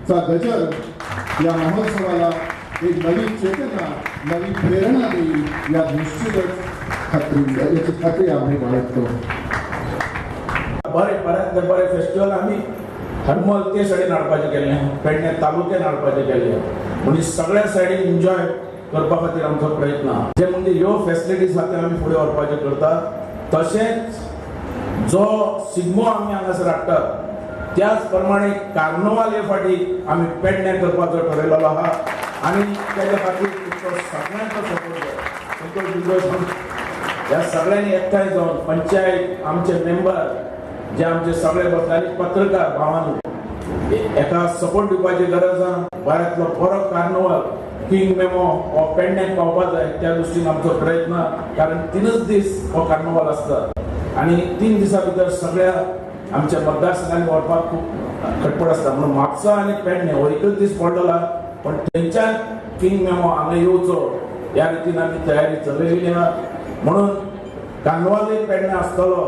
चा गजर या महोत्सवाला एक नवी चेतना, नवी प्रेरणा देईल या निश्चितच खात्री, याची खात्री आम्ही बाळगतो. बरे बऱ्यांतले बरे फेस्टिवल आमी हरमल ते सायडीन हाडपाचें केल्लें, पेडणे तालुक्यान हाडपाचें केल्लें. म्हणजे सगळ्या सायडीन एन्जॉय करपा खातीर आमचो प्रयत्न आहा. जे म्हणजे ह्यो फेसिलिटीज आहा त्यो आमी फुडें व्हरपाचें करतात. तशेंच जो शिगमो आमी हांगासर हाडटात त्याच प्रमाणे कार्नवाल हे फाटी आमी पेडणे करपाचो ठरयलेलो आहा आनी तेज्या खातीर तुमचो सगळ्यांचो सपोर्ट जाय. तुमचो ह्या सगळ्यांनी एकठांय जावन पंचायत, आमचे मेंबर जे आमचे सगळे बसले आनी पत्रकार भावांनो, एका सपोर्ट दिवपाची गरज आहा. बऱ्यांतलो बरो कार्नवाल किंग मेमो हो पेडण्याक पावपा जाय त्या दृश्टीन आमचो प्रयत्न, कारण 3 दीस हो कार्नवाल आसता आनी 3 दिसां भितर सगळ्या आमच्या मतदारसंघांनी व्हरपाक खूब खटपट आसता. म्हणून म्हापसा आनी पेडणे हो एकच दीस पडलेलो, पण थंयच्यान किंग मेमो हांगा येवचो ह्या रितीन आमी तयारी चलयलेली आहा. म्हणून कार्नवालूय पेडणे आसतलो.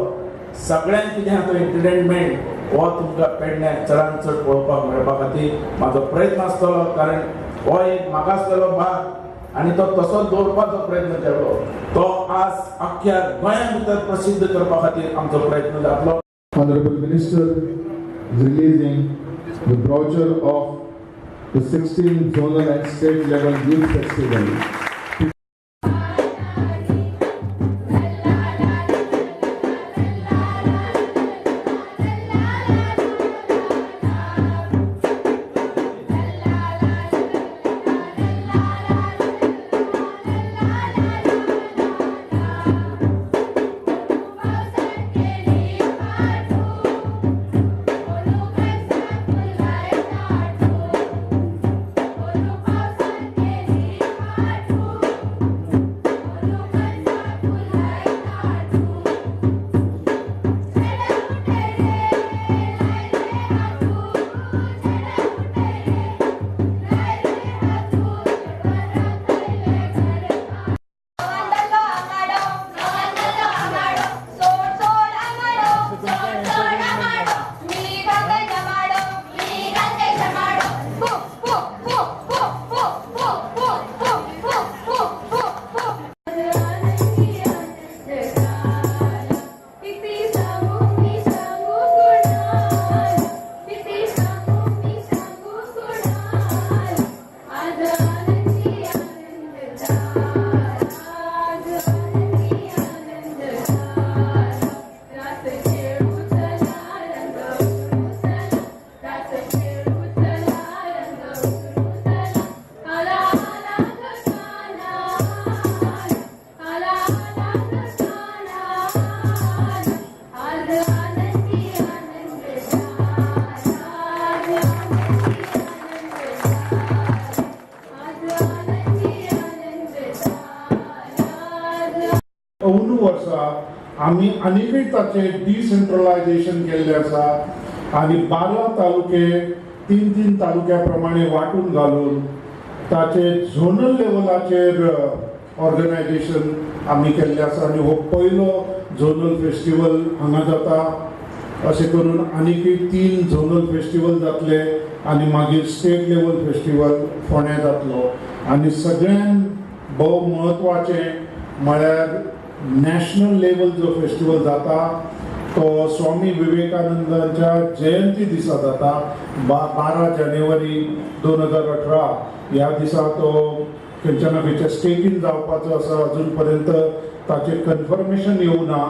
सगळ्यांक कितें आहा तो एंटरटेनमेंट हो तुमकां पेडण्याक चडान चड पळोवपाक मेळपा खातीर म्हाजो प्रयत्न आसतलो, कारण हो एक म्हाका आसलेलो भाग आनी तो तसोच दवरपाचो प्रयत्न केलो, तो आज अख्ख्या गोंया भितर प्रसिद्ध करपा खातीर आमचो प्रयत्न जातलो. Honorable Minister is releasing the brochure of the 16th Zonal and State Level Youth Festival. अंदू वर्सा आमी आनीकय ताचें डिसेंट्रलायजेशन केल्लें आसा आनी 12 तालुके 3-3 तालुक्या प्रमाणे वांटून घालून ताचे झोनल लेवलाचेर ऑर्गनायजेशन आमी केल्लें आसा आनी हो पयलो झोनल फेस्टिवल हांगा जाता. अशें करून आनीकय 3 झोनल फेस्टिवल जातले आनी मागीर स्टेट लेवल फेस्टिवल फोंड्या जातलो. आनी सगळ्यान भोव म्हत्वाचें म्हळ्यार नॅशनल लेवल जो फेस्टिवल जाता तो स्वामी विवेकानंदांच्या जयंती दिसा जाता. 12 जानेवारी 2018 ह्या दिसा तो खंयच्या ना खंयच्या स्टेटीन जावपाचो आसा. अजून पर्यंत ताचें कन्फर्मेशन येवना.